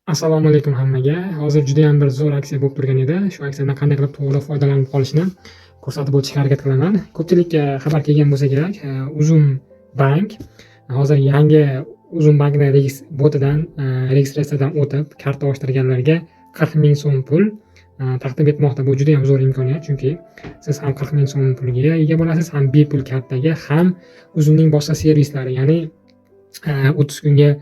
Assalomu alaykum hammaga. Hozir judayam bir zo'r aksiya bo'lib turgan edi. Shu aksiyadan qanday qilib to'g'ri foydalanib qolishni ko'rsatib o'tishga harakat qilaman. Ko'pchilikka xabar kelgan bo'lsa kerak. Uzum bank hozir yangi Uzum bankni botidan registratsiyadan o'tib karta ochtirganlarga 40 ming so'm pul taqdim etmoqda. Bu judayam zo'r imkoniyat, chunki siz ham 40 ming so'm pulga ega bo'lasiz, ham bepul kartaga, ham Uzumning boshqa servislari, ya'ni 30 kunga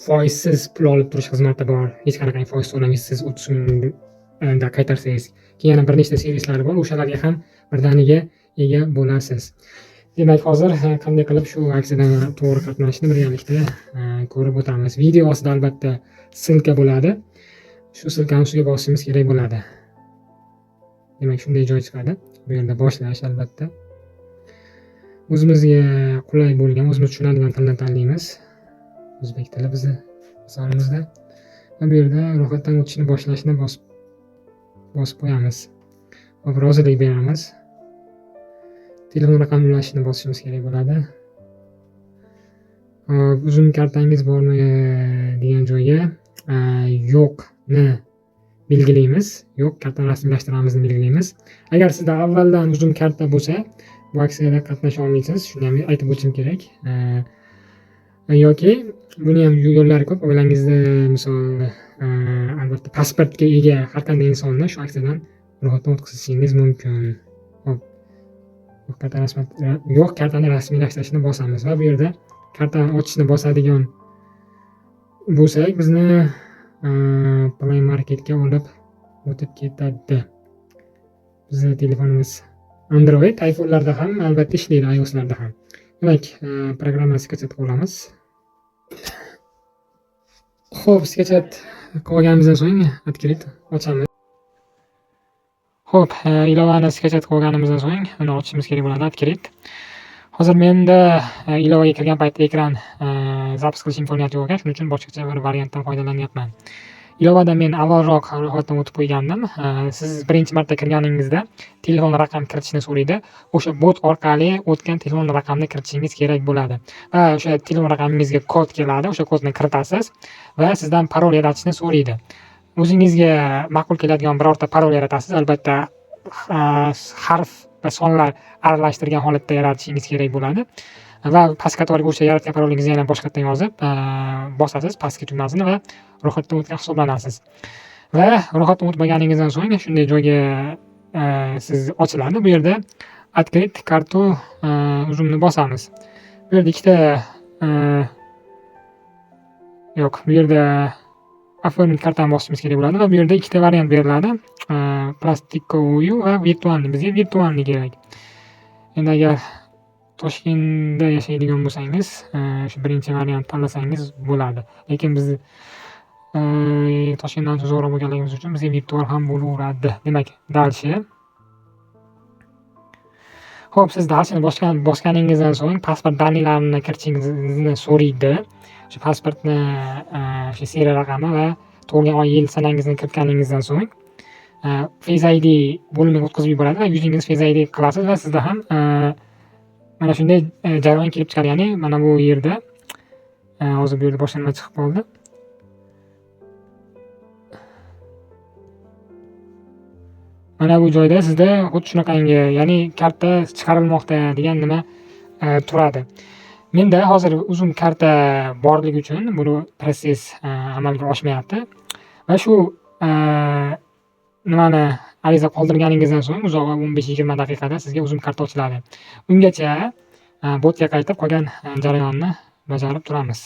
foizsiz pul olib turish xizmati bor. Hech qanaqangi foiz to'lamaysiz 30 kunda qaytarsangiz. Keyin yana bir nechta servislari bor, o'shalarga ham birdaniga ega bo'lasiz. Demak, hozir qanday qilib shu aksiyadan to'g'ri qatnashishni birgalikda ko'rib o'tamiz. Video ostida albatta ссылка bo'ladi. Shu ссылкani ustiga bosishimiz kerak bo'ladi. Demak, shunday joy chiqadi. Bu yerda boshlash albatta. O'zimizga qulay bo'lgan, o'zimiz tushunadigan tilni tanlaymiz. O'zbek tili bizni misolimizda. Va bu yerda ro'yxatdan o'tishni boshlashni bosib qo'yamiz. Hop, rozilik beramiz. Telefon raqamini ulashishni bosishimiz kerak bo'ladi. Hop, Uzum kartangiz bormi degan joyga yo'qni belgilaymiz. Yo'q, kartani rasmiylashtiramizni belgilaymiz. Agar sizda avvaldan Uzum karta bo'lsa, bu aksiyada qatnasha olmaysiz. Shuni ham aytib o'tishim kerak. Yoki buni ham yo'llari ko'p. Oilangizda misol albatta pasportga ega har qanday insonni shu aksiyadan ro'yxatdan o'tkazishingiz mumkin. Hop. Yo'q, kartani rasmiylashtirishni bosamiz va bu yerda kartani ochishni bosadigan bo'lsak, bizni Play Marketga olib o'tib ketadi. Bizni telefonimiz Android, iPhone'larda ham albatta ishlaydi, iOS'larda ham. Demak, programmani скачать qilib olamiz. Xo'p, скачать qilib olganimizdan so'ng открыть ochamiz. Xo'p, ilovani скачать qilib olganimizdan so'ng uni ochishimiz kerak bo'ladi, открыть. Hozir menda ilovaga kirgan paytda ekran запись qilish imkoniyati yo'q ekan, shuning uchun boshqacha bir variantdan foydalanyapman. Ilovada men avvalroq ro'yxatdan o'tib qo'ygandim. Siz birinchi marta kirganingizda telefon raqam kiritishni so'raydi. O'sha bot orqali o'tgan telefon raqamni kiritishingiz kerak bo'ladi. Va o'sha telefon raqamingizga kod keladi, o'sha kodni kiritasiz va sizdan parol yaratishni so'raydi. O'zingizga ma'qul keladigan birorta parol yaratasiz. Albatta, harf va sonlar aralashtirgan holatda yaratishingiz kerak bo'ladi. Va past qatoriga o'sha yaratgan parolingizni yana boshqatdan yozib, bosasiz pastki tugmasini va ro'yxatdan o'tgan hisoblanasiz. Va ro'yxatdan o'tib bo'lganingizdan so'ng shunday joyga siz ochiladi. Bu yerda открыть карту Uzumni bosamiz. Bu yerda ikkita yo'q, bu yerda оформить kartani bosishimiz kerak bo'ladi va bu yerda ikkita variant beriladi. Пластиковую va виртуальный. Bizga виртуальный kerak. Endi agar Toshkentda yashaydigan bo'lsangiz, shu birinchi variant tanlasangiz bo'ladi. Lekin biz Toshkentdan ancha uzoqroq bo'lganligimiz uchun bizga virtual ham bo'laveradi. Demak, дальше. Xo'p, siz дальше ni bosganingizdan so'ng pasport данныйlarini kiritishingizni so'raydi. O'sha pasportni o'sha seriya raqami va tug'ilgan oy, yil sanangizni kiritganingizdan so'ng Face ID bo'limiga o'tkazib yuboradi va yuzingizni Face ID qilasiz va sizda ham mana shunday jarayon kelib chiqadi. Ya'ni mana bu yerda hozir bu yerda boshqa nima chiqib qoldi. Mana bu joyda sizda xuddi shunaqangi, ya'ni karta chiqarilmoqda degan nima turadi. Menda hozir Uzum karta borligi uchun bu protsess amalga oshmayapti. Va shu nimani ariza qoldirganingizdan so'ng uzog'i 15-20 daqiqada sizga Uzum karta ochiladi. Ungacha botga qaytib qolgan jarayonni bajarib turamiz.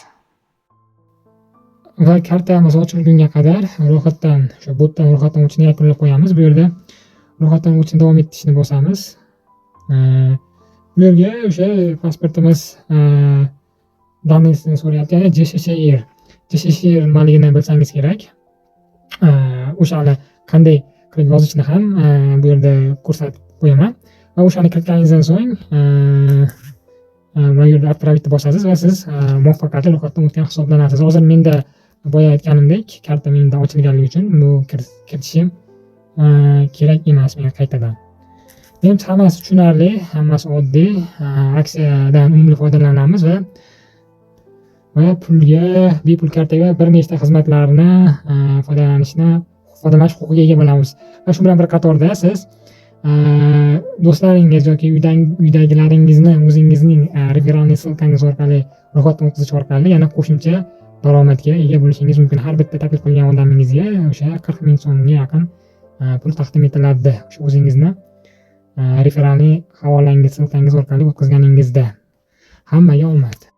Va kartamiz ochilgunga qadar ro'yxatdan, o'sha botdan ro'yxatdan o'tishni yakunlab qo'yamiz. Bu yerda ro'yxatdan o'tishni davom ettirishni bosamiz. Bu yerga o'sha pasportimiz данныйsini so'rayapti, ya'ni JSSR. JSSR nimaligini bilsangiz kerak. O'shani qanday qilib yozishni ham bu yerda ko'rsatib qo'yaman. Va o'shani kiritganingizdan so'ng bu yerda отправить bosasiz va siz muvaffaqiyatli ro'yxatdan o'tgan hisoblanasiz. Hozir menda boya aytganimdek karta menda ochilganligi uchun bu kiritishim kerak emas menga qaytadan. Menimcha hammasi tushunarli, hammasi oddiy. Aksiyadan unumli foydalanamiz va Va pulga, bepul kartaga bir nechta xizmatlarni foydalanish huquqiga ega bo'lamiz. Va shu bilan bir qatorda siz do'stlaringiz yoki uydagilaringizni o'zingizning реферальный ссылка ngiz orqali ro'yxatdan o'tkazish orqali yana qo'shimcha daromadga ega bo'lishingiz mumkin. Har bitta taklif qilgan odamingizga o'sha 40 000 so'mga yaqin pul taqdim etiladi. O'sha o'zingizni реферальный havolangiz, ссылка ngiz orqali o'tkazganingizda. Hammaga omad!